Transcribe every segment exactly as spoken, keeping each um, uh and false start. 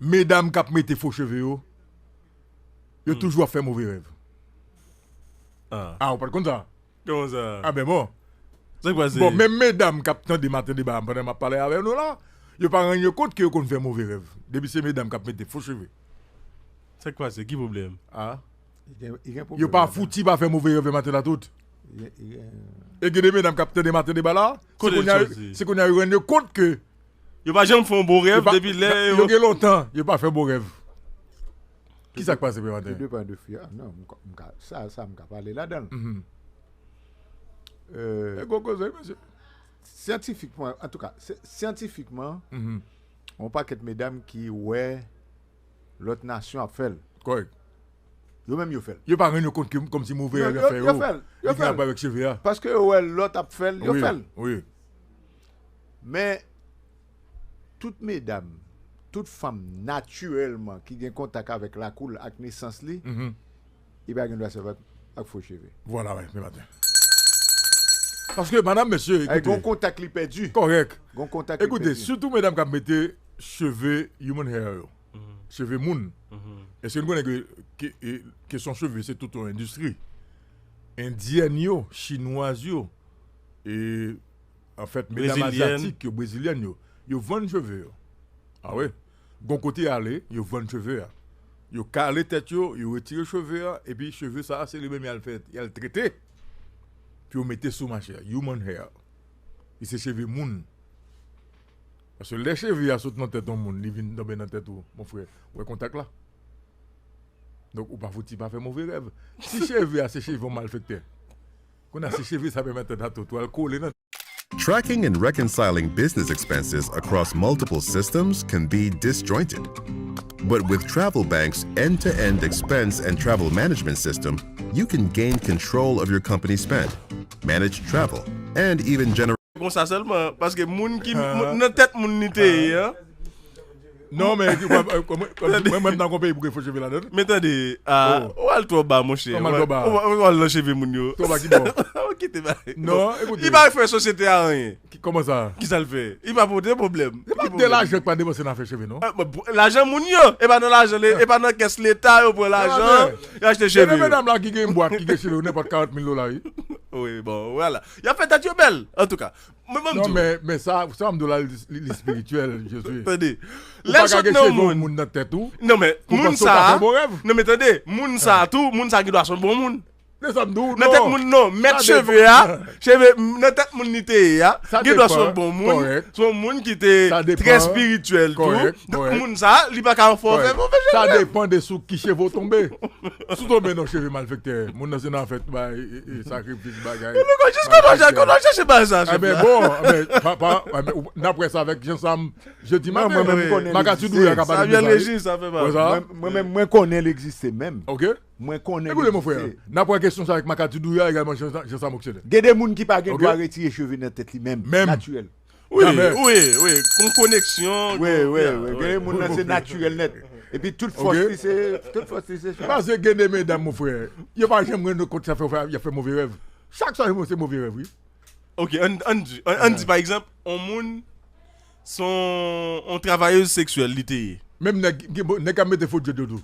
Medam k ap mete fo cheve yo, yo toujou ap fè move rèv. Ah, ou pa t konn sa? Kòman sa? Ah, ben bon. Sa k pase? Bon, menm medam k ap tande Maten Deba a pandan m ap pale avè nou la, yo pa rann yo kont ke yo konn fè move rèv. Depi se medam k ap mete fo cheve. Sa k pase? Ki pwoblèm? Ah. Li gen, li gen pwoblèm. Yo pa fouti pa fè move rèv maten la tout. Li gen, li gen... E gen de medam k ap tande Maten Deba la, se kounye a, se kounye a yo rann yo kont ke yo pa janm fè yon bon rèv depi lè yo, yo gen lontan, yo pa fè bon rèv. Ki sa k pase, Pè Maten? De pa de fi a, non, m ka, m ka, sa, sa m ka pale ladan l. Mhm. Euh, e gwo koze, mesye. Syantifikman, antouka, se, syantifikman, yon pakèt medam ki wè lòt nasyon ap fè l. Kòrèk. Yo menm yo fè l. Yo pa rann yo kont ke kòmsi move rèv yo fè yo. Yo fè l. Yo fè l. Avèk cheve a. Paske yo wè lòt ap fè l, yo fè l. Wi, wi. Men, tout medam, tout fanm natirèlman ki gen kontak avèk lakou l ak nesans li, li pa gen dwa sèvi ak fo cheve. Vwala, wi, Pè Maten. Paske, madam, mesye, ekoute. Gon kontak li pèdi. Kòrèk. Gon kontak li pèdi. Ekoute, sitou medam k ap mete cheve human hair yo, cheve moun. Èske nou konnen ke, ke, e, kesyon cheve, se tout yon endistri? Endyèn yo, chinwaz yo, e, anfèt, medam azyatik yo, brezilyèn yo, yo vann cheve yo. Ah wi. Gon kote y ale, yo vann cheve a. Yo kale tèt yo, yo retire cheve a, epi cheve sa a, se li menm y al fè, y al trete. Pou yo mete sou mache a, human hair. Li se cheve moun. Paske lè cheve a sot nan tèt yon moun, li vin tonbe nan tèt ou, mon frè, ou wè kontak la. Donk, ou pa fouti pa fè move rèv. Si cheve a se cheve yon malfektè, kounye a se cheve sa pèmèt tèt a tout, ou al kole nan Tracking and reconciling business expenses across multiple systems can be disjointed. But with TravelBank's end-to-end expense and travel management system, you can gain control of your company spend, manage travel, and even generate Konsa sèlman, paske moun ki, moun, nan tèt moun li te ye a. Non, men, mwen, mwen, mwen, nan konpè pou gen fo cheve ladan. Men tande, ah, ou al twò ba, monchè. Ou al twò ba. Ou al nan cheve moun yo. Twò ba ki bò? Ou kite ba. Non, ekoute. Li pa fè sosyete a anyen. Kòman sa? Kisa l fè? Li pa pote pwoblèm. Se pa de lajan k pa depanse nan afè cheve, non? Lajan moun yo, e pa nan lajan, e pa nan kès leta yo pran lajan, yo achte cheve yo. Gen de medam la ki gen bwat, ki gen cheve yo nenpòt karant mil dola, wi. Wi, bon, vwala. Y ap fè tèt yo bèl, antouka. Mwen, mwen di w. Non, men, men sa, sa m di w la, li, li, li espirityèl, Jezi. Tande. Lè l sot nan yon moun nan tèt ou, non, men moun sa a, non, men tande, moun sa a tou, moun sa a gen dwa se yon bon moun. Nan tèt moun, non. Mèt cheve a, cheve, nan tèt moun li te ye a, gen dwa se yon bon moun, se yon moun ki te trè espirityèl tou. Donk, moun sa a, li pa ka fè w fè move cheve. Sa depann de sou ki cheve w tonbe. Si w tonbe nan cheve malfektè, moun nan se nan fèt bay, e, e, sakrifis, bagay. Jis kòman w chèche bay sa, chèf la? Bon, pa, pa, n ap wè sa avèk Jean Sam, jodi maten, Makati Douya ka pale de sa. Mwen menm, mwen konnen l egziste menm. Ok. Mwen konnen l egziste. Ekoute, mon frè, n ap wè kesyon sa avèk Makati Douya egalman, Jean, Jean Sam Oksènè. Gen de moun ki pa gen dwa retire cheve nan tèt li menm, natirèl. Wi, wi, wi, yon koneksyon. Wi, wi, wi. Gen de moun nan se natirèl nèt. Epi tout fòs li se, tout fòs li se sa. Paske gen de medam, mon frè, yo pa janm rann yo kont sa fè y ap fè move rèv. Chak swa se move rèv, wi. Ok, ann, ann di, ann, ann di pa egzanp, yon moun se yon, yon travayèz seksyèl li te ye. Menm nèg, nèg k ap mete fo djòd yo tou.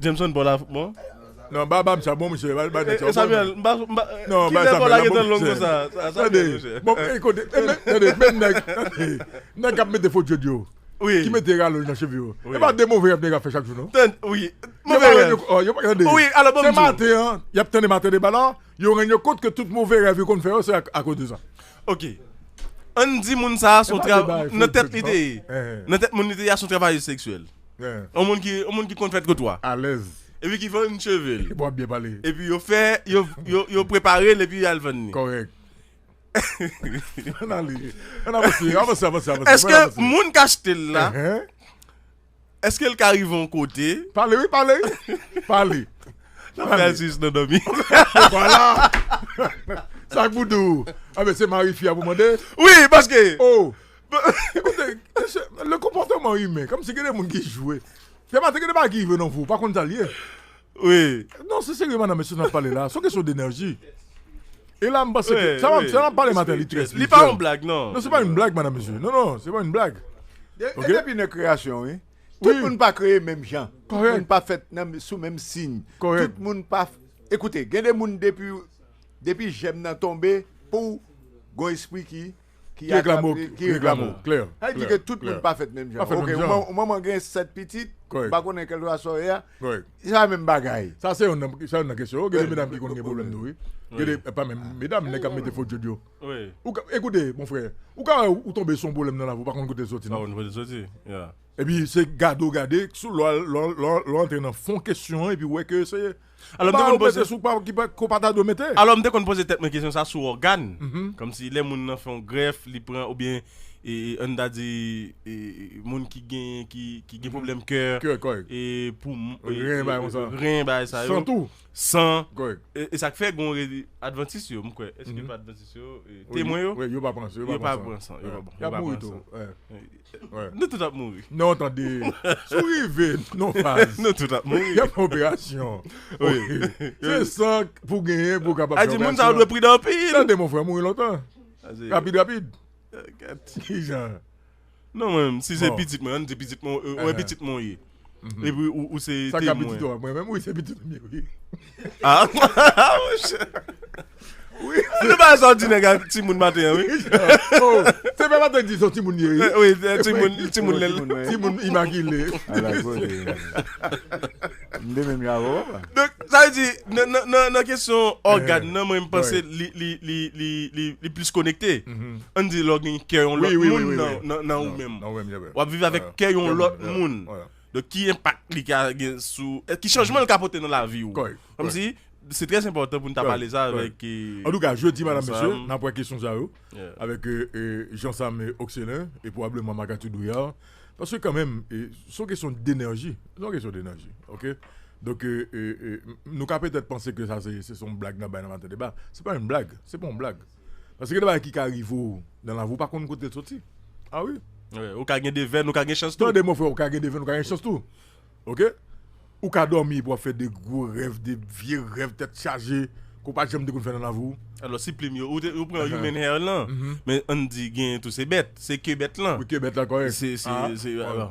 Jameson pa la bon? Non, ba, ba m sa bon, mesye, ba, ba nèg sa bon. Samuel, m pa, m pa, non, kilè pa la gentan long konsa? Tande, bon, ekoute, tande, menm nèg, tande, nèg k ap mete fo djòd yo, ki mete ralonj nan cheve yo. E pa de move rèv nèg ap fè chak jou, non? Wi, move rèv. Wi, alò, bon, se maten an, y ap tande Maten Deba la, yo rann yo kont ke tout move rèv yo konn fè yo, se akoz de sa. Ok. Ann di moun sa a se yon travay, nan tèt li te ye. Nan tèt moun li te ye a, se yon travayèz seksyèl. Yon moun ki, yon moun ki konn fèt kotwa. Alèz. Epi ki vann cheve l. Epi w ap byen pale. Epi yo fè, yo, yo, yo prepare l epi y al vann li. Kòrèk. Ann ale. Ann avanse, avanse, avanse, avanse. Èske moun k achte l la, èske l ka rive yon kote? Pale, wi, pale. Pale. N ap fè atis nan dòmi. Vwala. Sa k pou di w? Anben, se mari fi a pou mande? Wi, paske. Oh. Ekoute, le comportement humain, kòmsi gen de moun ki jwe. Fè maten gen de bagay ki rive nan vi w, pa konn sa l ye. Wi. Non, se serye, madam, mesye, n ap pale la. Se yon kesyon denèji. E la, m panse ke sa m ap pale maten, li trè espirityèl. Li pa yon blag, non. Non, se pa yon blag, madam, mesye. Non, non, se pa yon blag. E depi nan kreyasyon, wi. Tout moun pa kreye menm jan. Tout moun pa fèt nan, sou menm siy. Tout moun pa. Ekoute, gen de moun depi, depi jèm nan tonbe, pou gon espri ki, ki reklame. Ki reklame. Sa vle di ke tout moun pa fèt menm jan. Ok, ou manman gen sèt pitit, m pa konnen kèl swa sa w ye a, se pa menm bagay. Sa se youn nan kesyon yo. Gen de medam ki konn gen pwoblèm tou, wi. Gen de, pa menm medam, nèg k ap mete fo djòdjò. Ou ka, ekoute, mon frè, ou ka wè ou tonbe sou yon pwoblèm nan lavi, ou pa konn kote l soti, non. Epi se gade w gade, sou lè w antre nan fon kesyon an, epi w wè ke se bagay ou mete sou pa, ki pa, ke w pa ta dwe mete. Alò, m te konn poze tèt mwen kesyon sa sou ògàn. Kòmsi lè moun nan fè yon grèf, li pran, oubyen, e, e, ann ta di, e, e, moun ki gen, ki, ki gen pwoblèm kè, e, pou, e, ren, e, bagay konsa. Ren, bagay sa yo. San tou. San. E, e sa k fè gon re-, advantis yo, m kwè. Èske pa advantis yo, e, temwen yo? Wi, yo pa pran san, yo pa pran san. Yo pa pran san, yo pa pran san. Y ap mouri tou. Nou tout ap mouri. Non, tande. Si w rive nan faz, nou tout ap mouri. Y ap fè operasyon. Wi. Se san pou genyen, pou w kapab fè operasyon. A di moun sa yo dwe pridan anpil. Tande, mon frè, mouri lontan. Rapid, rapid. Kijan? Non, mwen menm, si se pitit mwen, ann di pitit mwen, e, mwen pitit mwen ye. Epi ou, ou se temwen. Sa ka pitit ou, mwen menm, wi, se pitit mwen ye, wi. Ah, monchè. Wi. Nou pa sa di nèg ak timoun maten an, wi. Oh, se pa maten di son timoun ye, wi. Wi, timoun, timoun lè. Timoun imakile. Ala kote. M de menm jan avè w, papa. Donk, sa vle di, nan, nan, nan, nan kesyon ògàn nan, mwen, m panse li, li, li, li, li, li plis konekte. Ann di lè w gen kè yon lòt moun nan, nan, nan ou menm. W ap viv avèk kè yon lòt moun. Donk, ki enpak li ka gen sou, e, ki chanjman l ka pote nan lavi w? Kòmsi, se trè enpòtan pou n ta pale sa avèk, e, antouka, jodi, madanm, mesye, n ap wè kesyon sa yo avèk, e, e, Jean Sam, e, Oxcelin, e pwobableman Marcatou Drouillard. Paske kanmenm, e, se yon kesyon denèji. Se yon kesyon denèji, ok? Donk, e, e, e, m-, nou ka petèt panse ke sa se, se, se yon blag n ap bay nan Maten Deba. Se pa yon blag. Se pa yon blag. Paske gen de bagay ki ka rive w nan lavi, ou pa konn kote l soti. Ah wi. Wi, ou ka gen devèn, ou ka gen chans tou. Tande, mon frè, ou ka gen devèn, ou ka gen chans tou. Ok? Ou ka dòmi epi w ap fè de gwo rèv, de vye rèv tèt chaje, ke w pa t janm te konn fè nan lavi w. Alò, si plim yo, ou te, ou pran human hair lan, men ann di genyen tou se bèt, se ke bèt lan. Wi, ke bèt lan, kòrèk. Se, se, se, alò.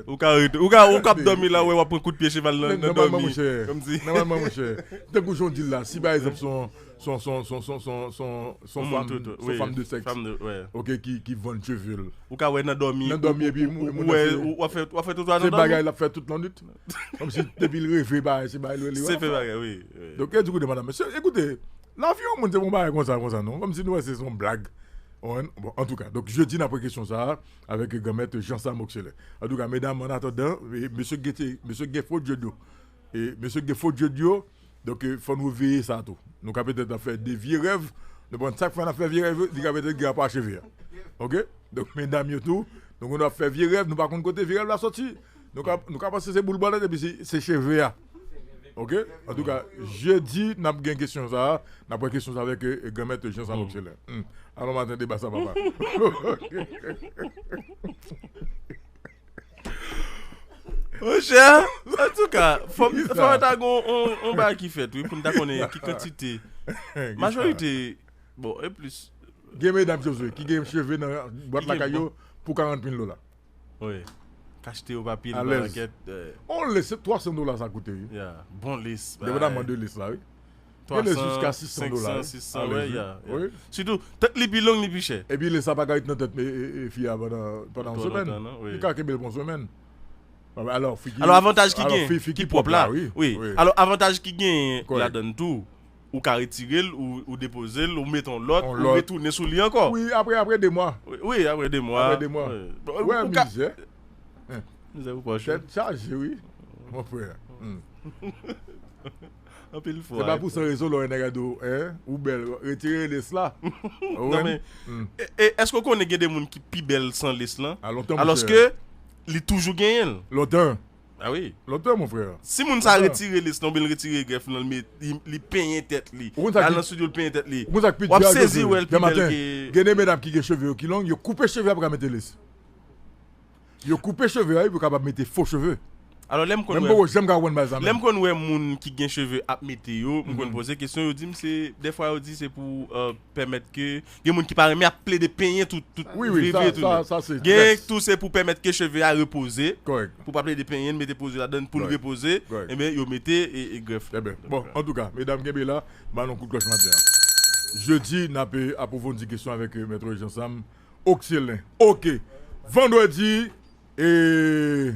Ou ka rete, ou ka, ou ka ap dòmi la, wè, w ap pran kout pye cheval nan, nan dòmi. Nòmalman, monchè. Kòmsi. Nòmalman, monchè. Tankou jan w di l la, si pa egzanp, se yon, se yon, se yon, se yon, se yon, se yon, se yon fanm, se yon fanm de sèks. Fanm de, wi. Ok, ki, ki vann cheve l. Ou ka wè nan dòmi, nan dòmi, epi ou, ou, ou wè, ou, w ap fè, w ap fè tout sa nan dòmi. Se bagay l ap fè tout lannwit. Kòmsi depi l reve, bagay, se bagay l rele, se fè bagay, wi, wi. Donk, e di koute, madanm, mesye, ekoute, lavi yon moun, se pa yon bagay konsa, konsa, non. Kòmsi nou wè se, se yon blag. Bon, antouka, donk, jedi, n ap wè kesyon sa a avèk Granmèt Jean Sam Oxcelin. Antouka, medam, an atandan, e, mesye Gete, mesye Geffo Diodio. E, mesye Geffo Diodio, Donk, e, fò nou veye sa tou. Nou ka petèt ap fè de vye rèv. Nou konn sa k fè n ap fè vye rèv, li ka petèt gen rapò a cheve a. Ok? Donk, medam yo tou, nou konn ap fè vye rèv, nou pa konn kote vye rèv la soti. Nou ka, nou ka panse se boul bòlèt, epi se, se cheve a. Ok? Antouka, jedi, n ap gen kesyon sa a. N ap wè kesyon sa avèk, e, e, Granmèt Jean Sam Oxcelin. Hmm. Alon Maten Deba sa, papa. Monchè, antouka, fò, fò ta gon on, on bagay ki fèt, wi, pou n ta konnen ki kantite. Majorite, bon, e plis. Gen medam, Josué, ki gen cheve nan bwat lakay yo pou karant mil dola. Wi. K achte yo pa pil, pa pakèt. On lès, se twa san dola sa koute, wi. Ya, bon lès. Depandaman de lès la, wi. Gen lès jiska sis san dola, wi. Twa san, senk san, sis san, wi, ya, ya. Sitou, tèt li pi long, li pi chè. Epi lès sa pa ka ret nan tèt, e, e, e, fi a pandan, pandan yon semèn. Li ka kenbe l pou yon semèn. Alò, fi ki, alò, avantaj ki gen, fi ki pwòp la, wi. Alò, avantaj ki gen ladan l tou, ou ka retire l, ou, ou depoze l, ou mete yon lòt, ou retounen sou li ankò. Wi, apre, apre de mwa. Wi, apre de mwa. Apre de mwa. Wè, mizè. Mizè pou pòch. Tèt chaje, wi. Mon frè. Anpil fwa. Se pa pou san rezon lè w wè nèg la di w, en, ou bèl, retire lès la. Non, men, e, e, èske w konnen gen de moun ki pi bèl san lès lan? Alòske li toujou genyen l. Lontan. Ah wi. Lontan, mon frè. Si moun sa retire lès lan, oubyen l retire grèf lan, li, li penyen tèt li. L al nan estidyo, l penyen tèt li. W ap sezi wè l pi bèl ke. Gen de medam ki gen cheve yo ki long, yo koupe cheve a pou ka mete lès. Yo koupe cheve a, wi, pou kapab mete fo cheve. Alò, lè m konn Mwen wè poko janm ka konprann bagay sa lè m menm. Konn wè moun ki gen cheve ap mete yo, m konn poze kesyon, yo di m se dèfwa yo di se pou euh, pèmèt ke gen moun ki pa renmen ap plede penyen tout tout Wi, wi, sa, veve tout sa, nèt. Sa se Gen yes. Tou se pou pèmèt ke cheve a repoze. Kòrèk. Pou pa plede penyen, mete poze ladan pou l Kòrèk. Repoze. Kòrèk. Ebyen yo mete e, e grèf. Ebyen, bon, antouka, medam kenbe la, m al nan kout klòch maten an. Jedi, n ap apwofondi kesyon avèk euh, mèt Roger Sam. Okselen. Oke. Vandredi, e